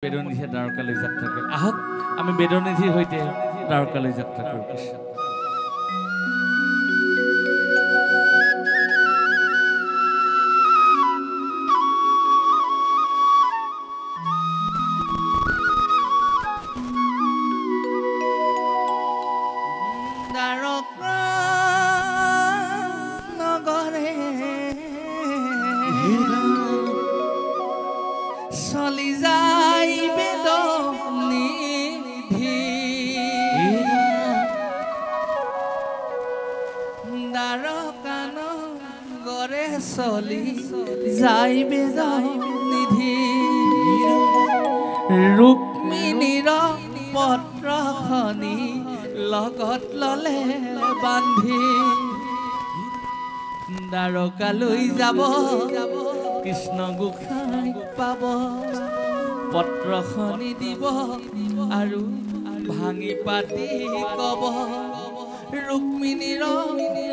বেদনিধিয়ে দ্বাৰকালৈ যাত্ৰা কৰিম। আহক আমি বেদনিধিৰ সৈতে দ্বাৰকালৈ যাত্ৰা কৰোঁ। চলি যায় বেদনিধি, দ্বাৰকা নগৰে চলি যায় বেদনিধি। ৰুক্মিণীৰ পত্ৰখনি লগত ললে বান্ধি, দ্বাৰকালৈ যাব, কৃষ্ণ গোসাঁইক পাব, পত্ৰখনি দিব আৰু ভাঙি পাতি কব, ৰুক্মিণীৰ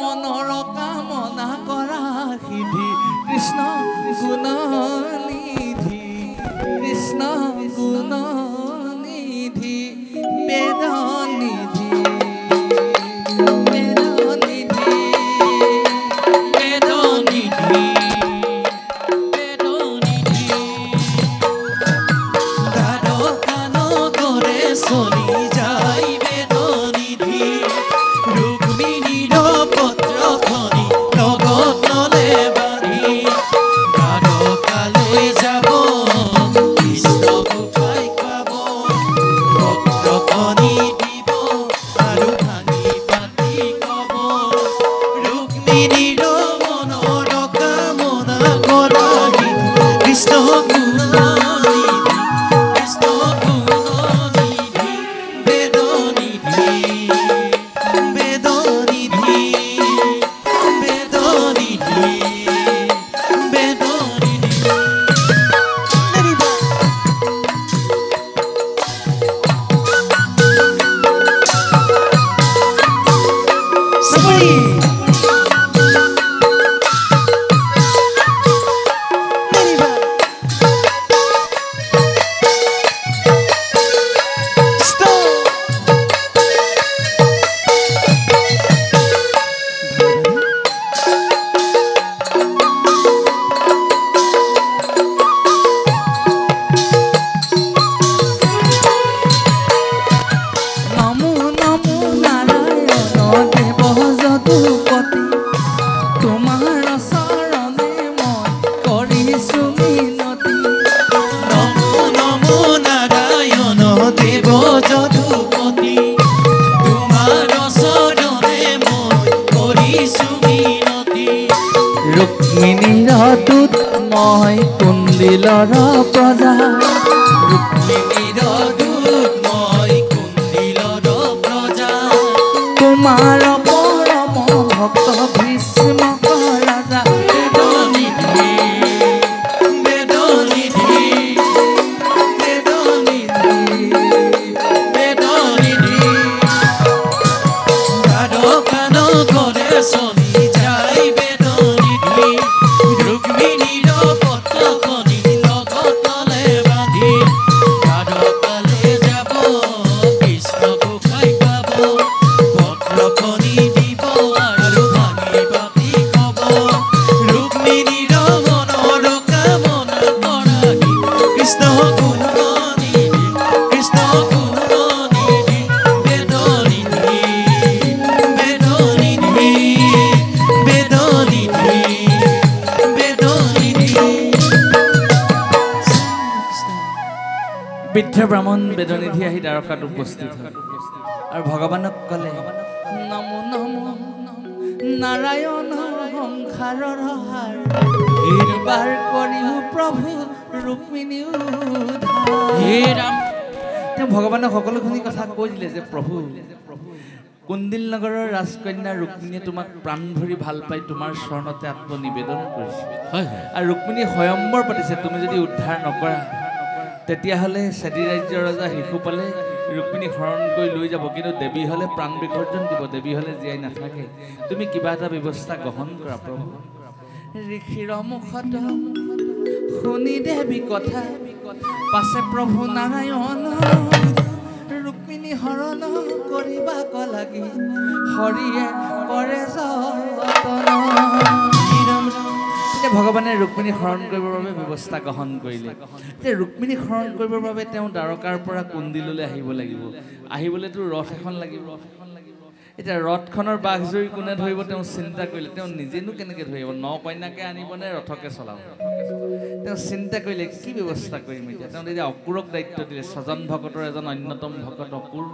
মনৰ কামনা কৰা সিদ্ধি, কৃষ্ণ গুণনিধি, কৃষ্ণ গুণনিধি, বেদনিধি, বেদনিধি, বেদনিধি, বেদনিধি। দ্বাৰকা নগৰে চলি যায় বেদনিধি, ৰুক্মিণীৰ পত্ৰখনি লগত ল'লে বান্ধি। দ্বাৰকালৈ যাব, কৃষ্ণ গোসাঁইক পাব, পত্ৰখনি দিব আৰু ভাঙি পাতি কব, ৰুক্মিণীৰ মনৰ কামনা কৰা কৃষ্ণ গুণনিধি, কৃষ্ণ গুণনিধি, বেদনিধি, বেদনিধি, বেদনিধি, বেদনিধি। Somebody! Stop! নমো নমো নাৰায়ণ দেৱ যদুপতি, তোমাৰ চৰণে মই কৰিছো মিনতি। নমো নমো নাৰায়ণ দেৱ যদুপতি, তোমাৰ চৰণে মই কৰিছো মিনতি। ৰুক্মিণীৰ দূত মই কুণ্ডিলৰ প্ৰজা, ৰুক্মিণীৰ দূত মই কুণ্ডিলৰ প্ৰজা, তোমাৰ পৰম ভক্ত ভীষ্ম ৰাজা। বেদনিধি, বেদনিধি, বেদনিধি, বেদনিধি। দ্বাৰকা নগৰে চলি যায় বেদনিধি, ৰুক্মিণীৰ পত্ৰখনি লগত ল'লে বান্ধি। দ্বাৰকালৈ যাব, কৃষ্ণ গোসাঁই পাব, পত্ৰখনি দিব আৰু ভাঙি পাতি কব, ৰুক্মিণীৰ মনৰ কামনা কৰাহি কৃষ্ণ গুণনিধি, কৃষ্ণ গুণনিধি, বেদনিধি, বেদনিধি, বেদনিধি, বেদনিধি। বৃদ্ধ ব্ৰাহ্মণ বেদনিধি আহি দ্বাৰকাত উপস্থিত হ'ল আৰু ভগৱানক ক'লে, নমো নমো নাৰায়ণ সংসাৰৰ হাৰ, এইবাৰ কৰিও প্ৰভু ৰুক্মিণী উদ্ধাৰ। হে ৰাম! তেওঁ ভগৱানক সকলোখিনি কথা কৈ দিলে যে প্ৰভু, কুণ্ডিল নগৰৰ ৰাজকন্যা ৰুক্মিণীয়ে তোমাক প্ৰাণ ভৰি ভাল পাই তোমাৰ চৰণতে আত্মনিবেদন কৰিছে। হয় হয়। আৰু ৰুক্মিণী স্বয়ম্বৰ পাতিছে, তুমি যদি উদ্ধাৰ নকৰা তেতিয়াহ'লে চেদি ৰাজ্যৰ ৰজা শিশুপালে ৰুক্মিণীক হৰণ কৰি লৈ যাব, কিন্তু দেৱী হ'লে প্ৰাণ বিসৰ্জন দিব, দেৱী হ'লে জীয়াই নাথাকে। তুমি কিবা এটা ব্যৱস্থা গ্ৰহণ কৰা প্ৰভু। ঋষিৰ মুখত শুনি দেৱী কথা, পাছে প্ৰভু নাৰায়ণ ৰুক্মিণী হৰণ কৰিবাক লাগি হৰিয়ে কৰে যতন। তেতিয়া ভগৱানে ৰুক্মিণী হৰণ কৰিবৰ বাবে ব্যৱস্থা গ্ৰহণ কৰিলে। এতিয়া ৰুক্মিণী হৰণ কৰিবৰ বাবে তেওঁ দ্বাৰকাৰ পৰা কুণ্ডিললৈ আহিব লাগিব। আহিবলৈতো ৰথ এখন লাগিব। এতিয়া ৰথখনৰ বাঘজুৰি কোনে ধৰিব তেওঁ চিন্তা কৰিলে। তেওঁ নিজেনো কেনেকৈ ধৰিব, ন কন্যাকে আনিবনে ৰথকে চলাব? তেওঁ চিন্তা কৰিলে কি ব্যৱস্থা কৰিম এতিয়া। তেওঁ তেতিয়া অকুৰক দায়িত্ব দিলে, স্বজন ভকতৰ এজন অন্যতম ভকত অকুৰ,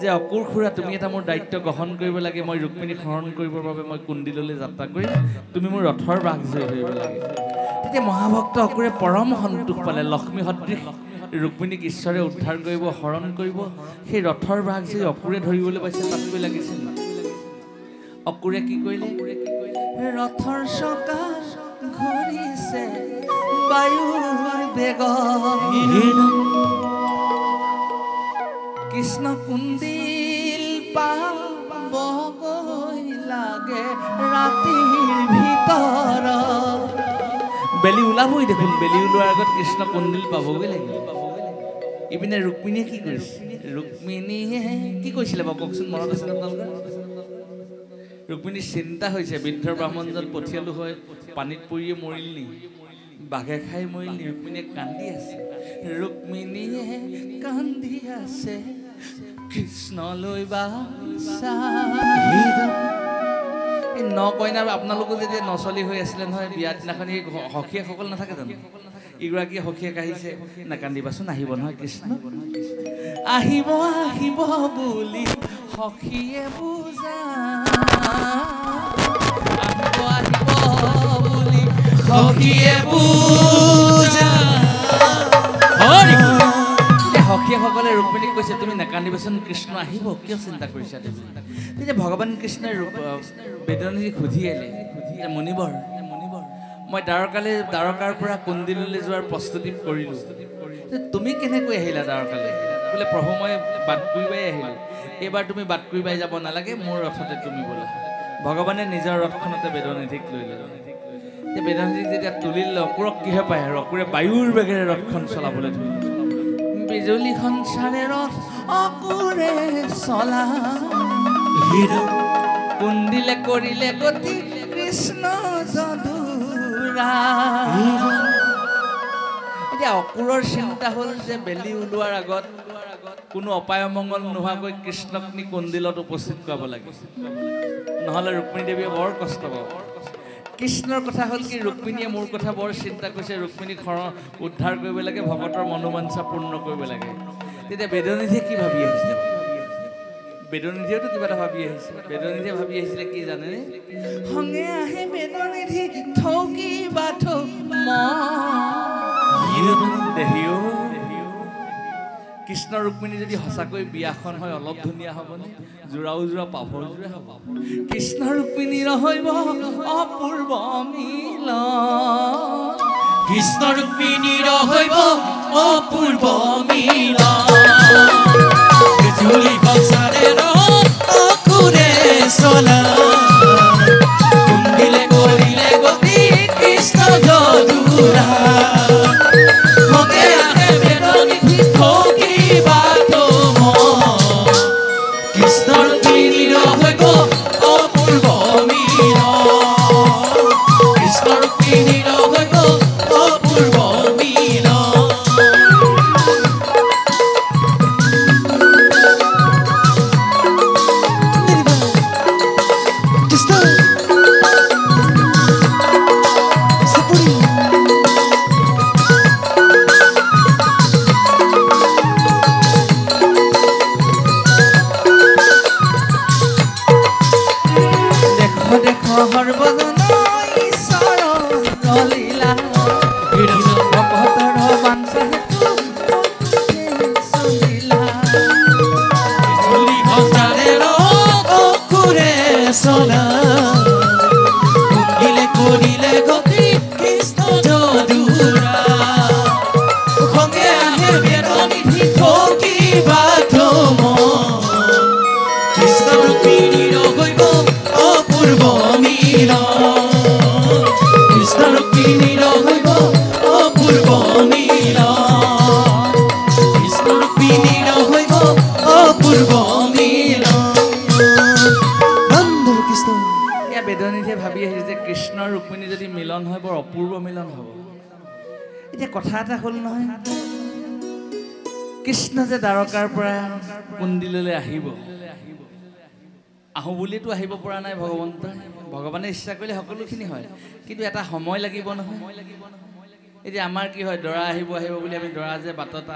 যে অকুৰ খুৰা তুমি এটা মোৰ দায়িত্ব গ্ৰহণ কৰিব লাগে, মই ৰুক্মিণীক হৰণ কৰিবৰ বাবে মই কুণ্ডিললৈ যাত্ৰা কৰিম, তুমি মোৰ ৰথৰ বাঘজুৰি ধৰিব লাগে। তেতিয়া মহাভক্ত অকুৰে পৰম সন্তোষ পালে, লক্ষ্মী সদৃশ ৰুক্মিণীক ঈশ্বৰে উদ্ধাৰ কৰিব, হৰণ কৰিব। সেই ৰথৰ বাঘজুৰি অকুৰে ধৰিবলৈ পাইছে, তাতকৈ লাগিছে অকুৰে কি কৰিলে, ৰথৰ চকা ঘূৰিছে বায়ুৰ বেগত, কৃষ্ণ কুণ্ডিল পাবগৈ লাগে ৰাতিৰ ভিতৰত। বেলি ওলাবই দেখোন, বেলি ওলোৱাৰ আগত কৃষ্ণ কুণ্ডিল পাবগৈ লাগিব। ইপিনে ৰুক্মিণীয়ে কি কৰিছে, ৰুক্মিণীয়ে কি কৈছিলে বাৰু কওকচোন, মনত আছে আপোনালোকৰ? ৰুক্মিণীৰ চিন্তা হৈছে, বৃদ্ধ ব্ৰাহ্মণজন পঠিয়ালো হয়, পানীত পৰিয়ে মৰিল নি, বাঘে খাই মৰিল নি? ৰুক্মিণীয়ে কান্দি আছে, ৰুক্মিণীয়ে কান্দি আছে কৃষ্ণলৈ বাছা। এই ন কইনা আপোনালোকো যেতিয়া নচলি হৈ আছিলে নহয় বিয়া দিনাখন, এই সখীয়েকসকল নাথাকে জানো? ইগৰাকী সখীয়েক আহিছে, নাকান্দিবাচোন, আহিব নহয় কৃষ্ণ, আহিব আহিব বুলি সখীয়ে বুজা, আহিব আহিব বুলি সখীয়ে বুজা। সখীয়েকসকলে ৰুক্মিণীক কৈছে, তুমি নাকান্দিবাচোন, কৃষ্ণ আহিব, কিয় চিন্তা কৰিছা তুমি? তেতিয়া ভগৱান কৃষ্ণই বেদনীক সুধি আহিলে, মুনিবৰ, মই দ্বাৰকাৰ পৰা কুণ্ডিললৈ যোৱাৰ প্ৰস্তুতি কৰিলোঁ, তুমি কেনেকৈ আহিলা দ্বাৰকালৈ? বোলে প্ৰভু মই বাটকুৰিবাই আহিলোঁ, এইবাৰ তুমি বাটকুৰিবাই যাব নালাগে, মোৰ ৰথতে তুমি বোলা। ভগৱানে নিজৰ ৰথখনতে বেদনিধিক লৈ ল'লে। এতিয়া বেদনিধিক যেতিয়া তুলিলে, অকুৰক কিহে পায় আৰু অকুৰে বায়ুৰ বেগেৰে ৰথখন চলাবলৈ ধৰিলে। বিজুলী সঞ্চাৰে ৰথ অকুৰে চলা, কুণ্ডিলে কৰিলে গতি কৃষ্ণ যদুৰা। এতিয়া অকুৰৰ চিন্তা হ'ল যে বেলি ওলোৱাৰ আগত কোনো অপায় অমংগল নোহোৱাকৈ কৃষ্ণক নি কুণ্ডিলত উপস্থিত কৰাব লাগে, নহ'লে ৰুক্মিণী দেৱীয়ে বৰ কষ্ট পাব। কৃষ্ণৰ কথা হ'ল কি, ৰুক্মিণীয়ে মোৰ কথা বৰ চিন্তা কৰিছে, ৰুক্মিণীক উদ্ধাৰ কৰিব লাগে, ভকতৰ মনোবাঞ্ছা পূৰ্ণ কৰিব লাগে। তেতিয়া বেদনিধিয়ে কি ভাবি আহিছিলে? বেদনিধিয়েতো কিবা এটা ভাবি আহিছে। বেদনিধিয়ে ভাবি আহিছিলে কি জানেনে? সঙে আহে বেদনিধি থৌকি বাথৌ দেহিও। কৃষ্ণ ৰুক্মিণী যদি সঁচাকৈ বিয়াখন হয় অলপ ধুনীয়া হ'বনে? যোৰাও যোৰা পাভৰ যোৰা হ'ব। কৃষ্ণ ৰুক্মিণীৰ হৈব অপূৰ্ব মিলন, কৃষ্ণ ৰুক্মিণীৰ হৈব অপূৰ্ব মিলন। বিজুলী সংসাৰে অকুৰে চলা, কুণ্ডিলে কৰিলে গতি কৃষ্ণ যদুৰা। কৃষ্ণ ৰুক্মিণীৰ হৈব অপূৰ্ব মিলন, কৃষ্ণ ৰুক্মিণীৰ হৈব অপূৰ্ব মিলন। মিলন হয় বৰ অপূৰ্ব মিলন হ'ব। এতিয়া কথা এটা হ'ল নহয়, কৃষ্ণ যে দ্বাৰকাৰ পৰা কুণ্ডিললৈ আহিব, আহোঁ বুলিতো আহিব পৰা নাই ভগৱন্তই। ভগৱানে ইচ্ছা কৰিলে সকলোখিনি হয়, কিন্তু এটা সময় লাগিব নহয়। এতিয়া আমাৰ কি হয়, দৰা আহিব আহিব বুলি আমি দৰা যে বাটত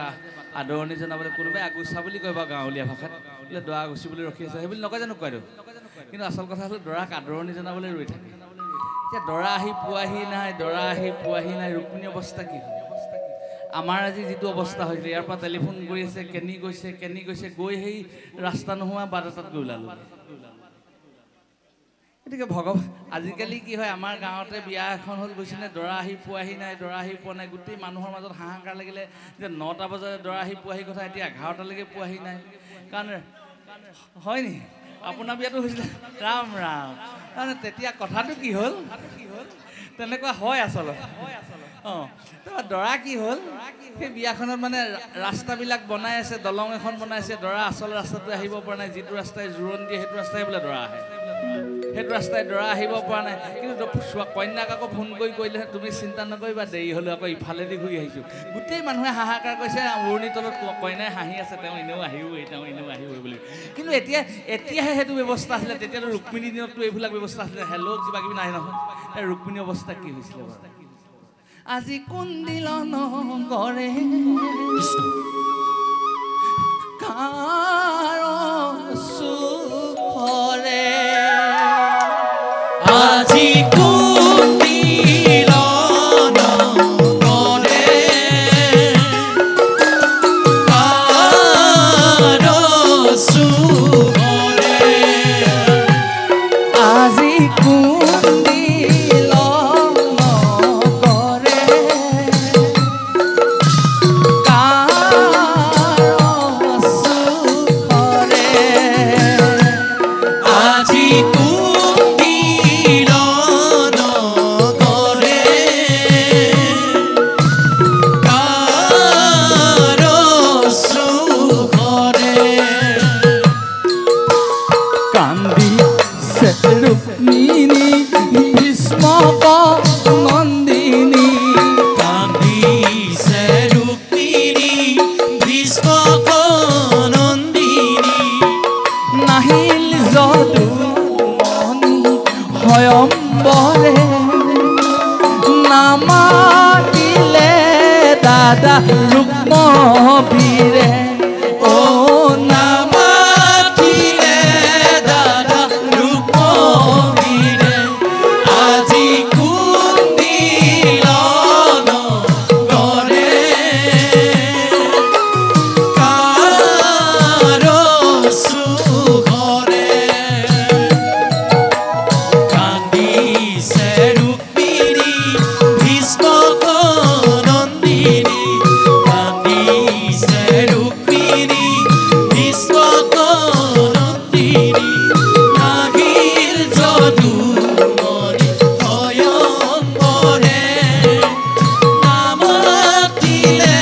আদৰণি জনাবলৈ কোনোবাই আগুচা বুলি কয় বা গাঁৱলীয়া ভাষাত বোলে দৰা আগুচিবলৈ ৰখি আছে সেই বুলি নকয় জানো কয়তো, কিন্তু আচল কথা হ'ল দৰাক আদৰণি জনাবলৈ ৰৈ থাকে। এতিয়া দৰা আহি পোৱাহি নাই, দৰা আহি পোৱাহি নাই, ৰুক্মিণী অৱস্থা কি হয়? আমাৰ আজি যিটো অৱস্থা হৈছিলে, ইয়াৰ পৰা টেলিফোন কৰি আছে, কেনি গৈছে কেনি গৈছে, গৈ সেই ৰাস্তা নোহোৱা বাট এটাত গৈ ওলালোঁ। গতিকে ভগৱান আজিকালি কি হয়, আমাৰ গাঁৱতে বিয়া এখন হ'ল বুজিছেনে, দৰা আহি পোৱাহি নাই, দৰা আহি পোৱা নাই, গোটেই মানুহৰ মাজত হাহাকাৰ লাগিলে যে 9টা বজাতে দৰা আহি পোৱাহি কথা, এতিয়া 11টালৈকে পোৱাহি নাই। কাৰণ হয় নি আপোনাৰ বিয়াটো হৈছিলে? ৰাম ৰাম। তাৰমানে তেতিয়া কথাটো কি হ'ল, তেনেকুৱা হয় আচলতে। অঁ, তাৰপৰা দৰা কি হ'ল, সেই বিয়াখনত মানে ৰাস্তাবিলাক বনাই আছে, দলং এখন বনাইছে, দৰা আচল ৰাস্তাটো আহিব পৰা নাই, যিটো ৰাস্তাই জোৰোণ দিয়ে সেইটো ৰাস্তাই বোলে দৰা আহে, সেইটো ৰাস্তাই দৰা আহিব পৰা নাই। কিন্তু কন্যাক আকৌ ফোন কৰি কৰিলে, তুমি চিন্তা নকৰিবা, দেৰি হ'লেও আকৌ ইফালেদি ঘূৰি আহিছোঁ। গোটেই মানুহে হাহাকাৰ কৰিছে, উৰণি তলত কইনাই হাঁহি আছে, তেওঁ এনেও আহিবই, তেওঁ এনেও আহিবই বুলি। কিন্তু এতিয়া এতিয়াহে সেইটো ব্যৱস্থা আছিলে, তেতিয়াতো ৰুক্মিণী দিনততো এইবিলাক ব্যৱস্থা আছিলে, হেল্ল' কিবা কিবি নাই নহয়। ৰুক্মিণী অৱস্থা কি হৈছিলে বাৰু? আজি কুণ্ডিল নগৰে কাৰ সুখৰে, আজি কুণ্ডিল নগৰে কাৰ সুখৰে, আজি কুণ্ডিল নগৰে কাৰ সুখৰে, আজি কুণ্ডিল নগৰে কাৰ সুখৰে। কান্দিছে ৰুক্মিণী ভীষ্মক নন্দিনী, কান্দিছে ৰুক্মিণী ভীষ্মক নন্দিনী, নাহিল যদুমণি হয়ম্বৰে, নামাতিলে দাদা ৰুক্মবীৰে, অ নামাতিলে দাদা ৰুক্মবীৰে, আজি কুণ্ডিল নগৰে কাৰ সুখৰে। কান্দিছে ৰুক্মিণী ভীষ্মক নন্দিনী, কান্দিছে ৰুক্মিণী ভীষ্মক নন্দিনী, নাহিল যদুমণি হয়ম্বৰে, নামাতিলে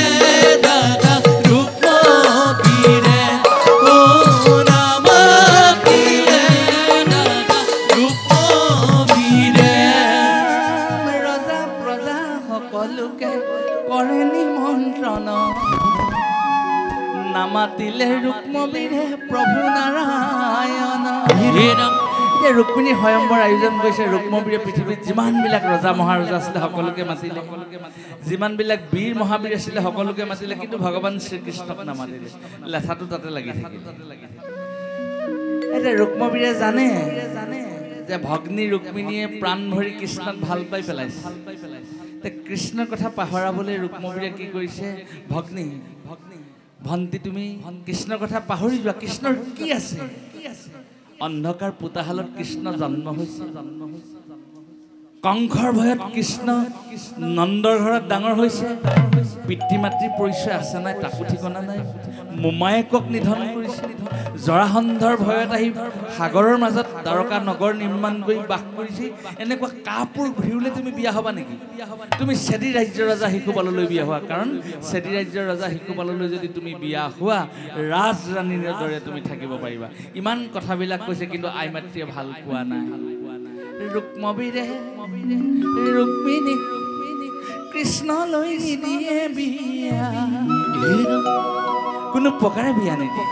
দাদা ৰুক্মবীৰে, অ নামাতিলে দাদা ৰুক্মবীৰে। ৰজা প্ৰজা সকলোকে কৰে নিমন্ত্ৰণ, নামাতিলে ৰুক্মবীৰে প্ৰভু নাৰায়ণ। হে ৰাম। এতিয়া ৰুক্মিণীৰ স্বয়ম্বৰ আয়োজন কৰিছে। ৰুক্মবীৰে পৃথিৱীত যিমানবিলাক ৰজা মহাৰজা আছিলে সকলোকে মাতিলে, যিমানবিলাক বীৰ মহাবীৰ আছিলে সকলোকে মাতিলে, কিন্তু ভগৱান শ্ৰীকৃষ্ণক নামাতিলে। লেঠাটো তাতে লাগি থাকিল। এতিয়া ৰুক্মবীৰে জানে যে ভগ্নী ৰুক্মিণীয়ে প্ৰাণ ভৰি কৃষ্ণক ভাল পাই পেলাইছে। কৃষ্ণৰ কথা পাহৰাবলৈ ৰুক্মবীৰে কি কৰিছে, ভগ্নী ভগ্নী ভণ্টি তুমি কৃষ্ণৰ কথা পাহৰি যোৱা, কৃষ্ণৰ কি আছে? অন্ধকাৰ পোতাশালত কৃষ্ণ জন্ম হৈছে, কংসৰ ভয়ত কৃষ্ণ নন্দৰ ঘৰত ডাঙৰ হৈছে, পিতৃ মাতৃৰ পৰিচয় আছে নাই তাকো ঠিকনা নাই, মোমায়েকক নিধন কৰিছে, জৰাসন্ধৰ ভয়ত আহি সাগৰৰ মাজত দ্বাৰকা নগৰ নিৰ্মাণ কৰি বাস কৰিছে। এনেকুৱা কাপোৰ ঘূৰিলে তুমি বিয়া হ'বা নেকি? তুমি চেদি ৰাজ্যৰ ৰজা শিশুপাললৈ বিয়া হোৱা, কাৰণ চেদি ৰাজ্যৰ ৰজা শিশুপাললৈ যদি তুমি বিয়া হোৱা ৰাজৰাণীৰ দৰে তুমি থাকিব পাৰিবা। ইমান কথাবিলাক কৈছে, কিন্তু আই মাতৃয়ে ভাল পোৱা নাই। ৰুক্মবীৰে ৰুক্মিণী কৃষ্ণলৈ নিদিয়ে বিয়া, কোনো প্ৰকাৰে বিয়া নিদিয়ে।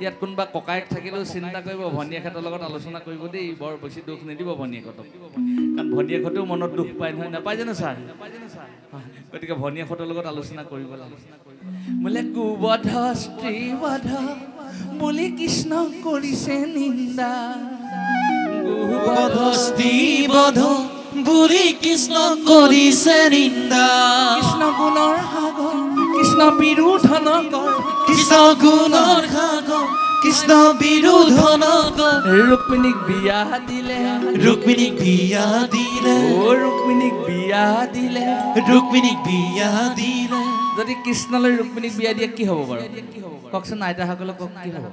ইয়াত কোনোবা ককায়েক থাকিলেও চিন্তা কৰিব, ভনীয়েকহঁতৰ লগত আলোচনা কৰিব দেই, বৰ বেছি দুখ নিদিব ভনীয়েকহঁতক, কাৰণ ভনীয়েকহঁতেও মনত দুখ পায় নহয়, নাপায় জানো ছাৰ? গতিকে ভনীয়েকহঁতৰ লগত আলোচনা কৰিব লাগে। বোলে কুবধ স্ত্ৰীবধ বুলি কৃষ্ণ কৰিছে নিন্দা, কুবধ স্ত্ৰীবধ বুলি কৃষ্ণ কৰিছে নিন্দা, কৃষ্ণ গুণৰ সাগৰ কৃষ্ণ বিৰোধ নকৰ, কৃষ্ণ গুণৰ সাগৰ কৃষ্ণ বিৰোধ নকৰ, ৰুক্মিণীক বিয়া দিলে, ৰুক্মিণীক বিয়া দিলে, অ ৰুক্মিণীক বিয়া দিলে, ৰুক্মিণীক বিয়া দিলে। যদি কৃষ্ণলৈ ৰুক্মিণীক বিয়া দিয়ে কি হ'ব বাৰু কওকচোন আইতাসকলক, কওক কি হ'ব?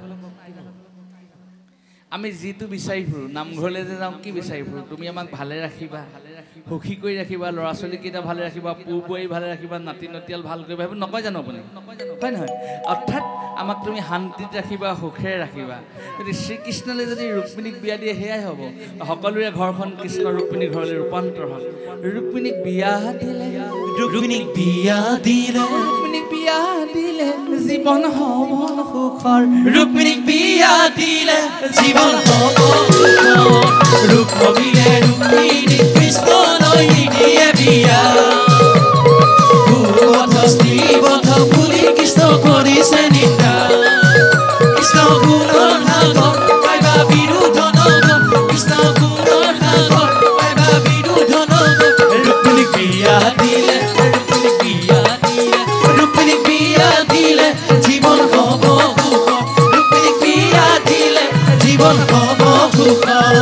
আমি যিটো বিচাৰি ফুৰোঁ, নামঘৰলৈ যে যাওঁ কি বিচাৰি ফুৰোঁ? তুমি আমাক ভালে ৰাখিবা, সুখী কৰি ৰাখিবা, ল'ৰা ছোৱালীকেইটা ভালে ৰাখিবা, পু বোৱাৰী ভালে ৰাখিবা, নাতি নতিয়াল ভাল কৰিবা, সেইবোৰ নকয় জানো আপুনি? হয় নহয়? অৰ্থাৎ আমাক তুমি শান্তিত ৰাখিবা, সুখেৰে ৰাখিবা। যদি শ্ৰীকৃষ্ণলৈ যদি ৰুক্মিণীক বিয়া দিয়ে সেয়াই হ'ব, সকলোৰে ঘৰখন কৃষ্ণ ৰুক্মিণীৰ ঘৰলৈ ৰূপান্তৰ হ'ল। ৰুক্মিণীক বিয়া দিলে, ৰুক্মিণীক বিয়া দিলে, ৰুক্মিণীক বিয়া দিলে জীৱন হ'ব সুখৰ, ৰুক্মিণীক বিয়া দিলে জীৱন হ'ব সুখৰ, ৰুক্মবীৰে ৰুক্মিণী কৃষ্ণলৈ নিদিয়ে বিয়া, কুবধ স্ত্ৰীবধ বুলি কৃষ্ণ কৰিছে নিন্দা, কৃষ্ণ গুণৰ সাগৰ পাইবা বিৰোধ নগৰ, কৃষ্ণ গুণৰ সাগৰ পাইবা বিৰোধ নগৰ, ৰুক্মিণীক বিয়া দিলে, ৰুক্মিণীক বিয়া দিলে, ৰুক্মিণীক বিয়া দিলে জীৱন হ'ব সুখৰ, ৰুক্মিণীক বিয়া দিলে জীৱন হ'ব সুখৰ।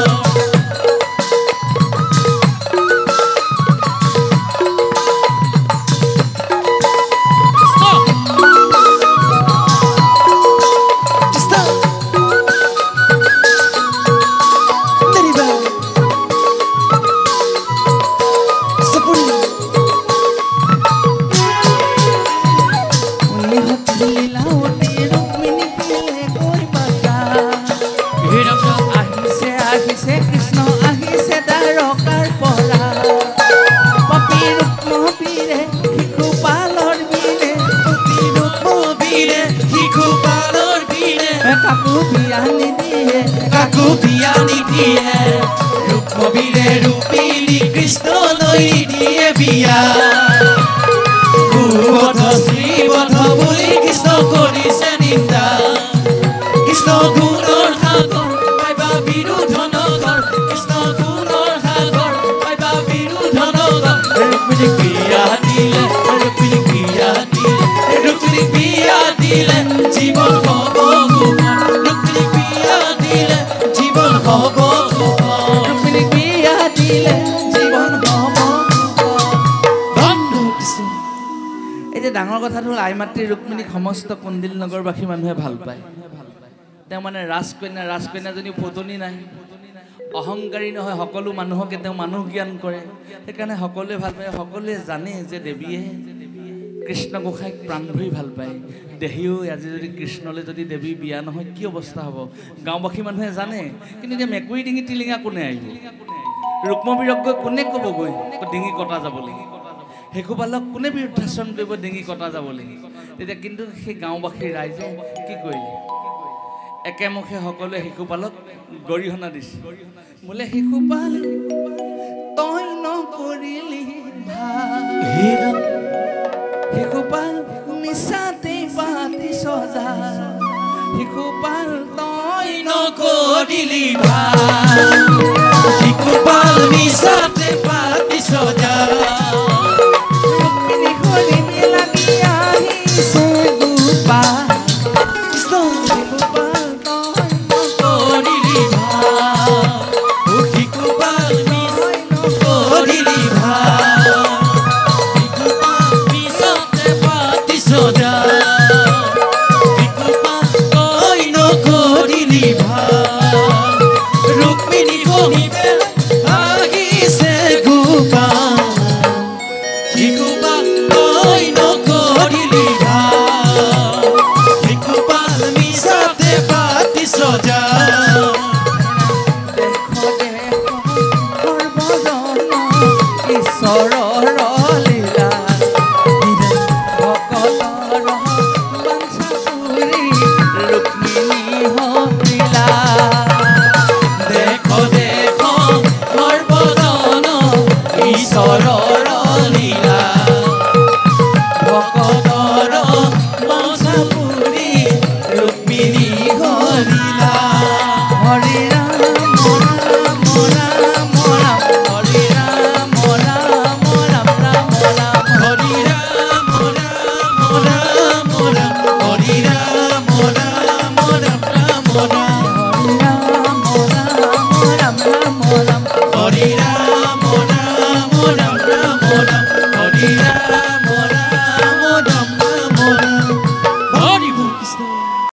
ৰুক্মবীৰে ৰুক্মিণী কৃষ্ণলৈ নিদিয়ে বিয়া, কুবধ স্ত্ৰীবধ বুলি কৃষ্ণ কৰিছে নিন্দা, কৃষ্ণ গুণৰ সাগৰ পাইবা বিৰোধ নগৰ, কৃষ্ণ গুণৰ সাগৰ পাইবা বিৰোধ নগৰ, ৰুক্মিণীক বিয়া দিলে, ৰুক্মিণীক বিয়া দিলে, ৰুক্মিণীক বিয়া দিলে জীৱন হ'ব সুখৰ, ৰুক্মিণীক বিয়া দিলে জীৱন হ'ব সুখৰ, ৰুক্মিণীক বিয়া দিলে জীৱন হ'ব সুখৰ। এতিয়া ডাঙৰ কথাটো হ'ল আই মাতৃ ৰুক্মিণীক সমস্ত কুণ্ডিল নগৰবাসী মানুহে ভাল পায়। তেওঁ মানে ৰাজকন্যা, ৰাজকন্যাজনী ফুটনি নাই, অহংকাৰী নহয়, সকলো মানুহকে তেওঁ মানুহ জ্ঞান কৰে, সেইকাৰণে সকলোৱে ভাল পায়। সকলোৱে জানে যে দেৱীয়ে কৃষ্ণ গোসাঁইক প্ৰাণ ভৰি ভাল পায়। দেহীও আজি যদি কৃষ্ণলৈ যদি দেৱী বিয়া নহয় কি অৱস্থা হ'ব গাঁওবাসী মানুহে জানে। কিন্তু এতিয়া মেকুৰী ডিঙি টিলিঙা কোনে আহিব? ৰুক্মবীৰক গৈ কোনে ক'বগৈ ডিঙি কটা যাবলৈ? শিশুপালক কোনে বিৰুদ্ধাচৰণ কৰিব ডিঙি কটা যাবলৈ? তেতিয়া কিন্তু সেই গাঁওবাসী ৰাইজে কি কৰিলে? একেমুখে সকলোৱে শিশুপালক গৰিহণা দিছে, বোলে শিশুপাল তই নকৰিলি ভাল, শিশুপাল মিছাতে পাতি সজা, শিশুপাল তই নকৰিলি ভাল, শিশুপাল মিছাতে পাতি সজা, ৰুক্মিণী হৰিণী লাগি আহিছে গোপাল, শিশুপাল তই নকৰিলি ভাল, শিশুপাল তই নকৰিলি ভাল, শিশুপাল মিছাতে পাতি সজা, শিশুপাল তই নকৰিলি ভাল, ৰুক্মিণী হৰিণী আহিছে গোপাল। কৃষ্ণ।